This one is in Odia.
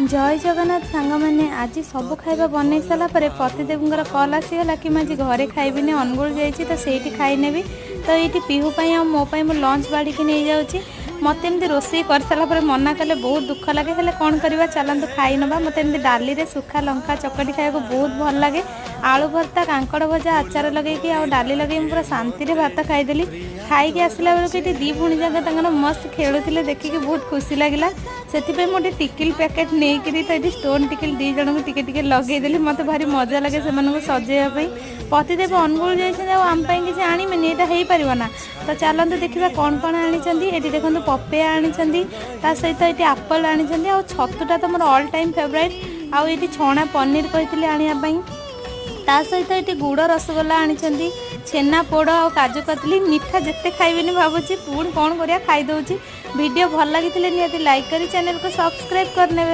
ଜୟ ଜଗନ୍ନାଥ ସାଙ୍ଗମାନେ। ଆଜି ସବୁ ଖାଇବା ବନେଇ ସାରିଲା ପରେ ପତିଦେବଙ୍କର କଲ୍ ଆସିଗଲା କି ମୁଁ ଆଜି ଘରେ ଖାଇବିନି, ଅନୁଗୁଳ ଯାଇଛି ତ ସେଇଠି ଖାଇନେବି। ତ ଏଇଠି ପିହୁ ପାଇଁ ଆଉ ମୋ ପାଇଁ ମୁଁ ଲଞ୍ଚ ବାଢ଼ିକି ନେଇଯାଉଛି। ମୋତେ ଏମିତି ରୋଷେଇ କରିସାରିଲା ପରେ ମନା କଲେ ବହୁତ ଦୁଃଖ ଲାଗେ, ହେଲେ କ'ଣ କରିବା, ଚାଲନ୍ତୁ ଖାଇ ନେବା। ମୋତେ ଏମିତି ଡାଲିରେ ଶୁଖା ଲଙ୍କା ଚକଟି ଖାଇବାକୁ ବହୁତ ଭଲ ଲାଗେ। ଆଳୁ ଭର୍ତ୍ତା, କାଙ୍କଡ଼ ଭଜା, ଆଚାର ଲଗେଇକି ଆଉ ଡାଲି ଲଗେଇକି ମୁଁ ପୁରା ଶାନ୍ତିରେ ଭାତ ଖାଇଦେଲି। ଖାଇକି ଆସିଲା ବେଳକୁ ଏଠି ଦୁଇ ଭଉଣୀ ଯାକ ତାଙ୍କର ମସ୍ତ ଖେଳୁଥିଲେ, ଦେଖିକି ବହୁତ ଖୁସି ଲାଗିଲା। ସେଥିପାଇଁ ମୁଁ ଗୋଟେ ଟିକିଲ ପ୍ୟାକେଟ୍ ନେଇକିରି ତ ଏଠି ଷ୍ଟୋନ୍ ଟିକିଲ ଦୁଇ ଜଣଙ୍କୁ ଟିକେ ଟିକେ ଲଗେଇଦେଲି। ମୋତେ ଭାରି ମଜା ଲାଗେ ସେମାନଙ୍କୁ ସଜେଇବା ପାଇଁ। ପତିଦେବ ଅନୁଗୁଳ ଯାଇଛନ୍ତି ଆଉ ଆମ ପାଇଁ କିଛି ଆଣିବେନି, ଏଇଟା ହେଇପାରିବ ନା? ତ ଚାଲନ୍ତୁ ଦେଖିବା କ'ଣ କ'ଣ ଆଣିଛନ୍ତି। ଏଠି ଦେଖନ୍ତୁ, ପପେୟା ଆଣିଛନ୍ତି, ତା ସହିତ ଏଠି ଆପଲ୍ ଆଣିଛନ୍ତି ଆଉ ଛତୁଟା ତ ମୋର ଅଲ୍ ଟାଇମ୍ ଫେଭରାଇଟ୍। ଆଉ ଏଠି ଛଣା ପନିର କହିଥିଲି ଆଣିବା ପାଇଁ। ତା ସହିତ ଏଠି ଗୁଡ଼ ରସଗୋଲା ଆଣିଛନ୍ତି, ଛେନା ପୋଡ଼ ଆଉ କାଜୁ କତଲି। ମିଠା ଯେତେ ଖାଇବିନି ଭାବୁଛି, ପୁଣି କ'ଣ କରିବା, ଖାଇଦେଉଛି। ଭିଡ଼ିଓ ଭଲ ଲାଗିଥିଲେ ନିହାତି ଲାଇକ୍ କରି ଚ୍ୟାନେଲକୁ ସବସ୍କ୍ରାଇବ୍ କରିନେବେ।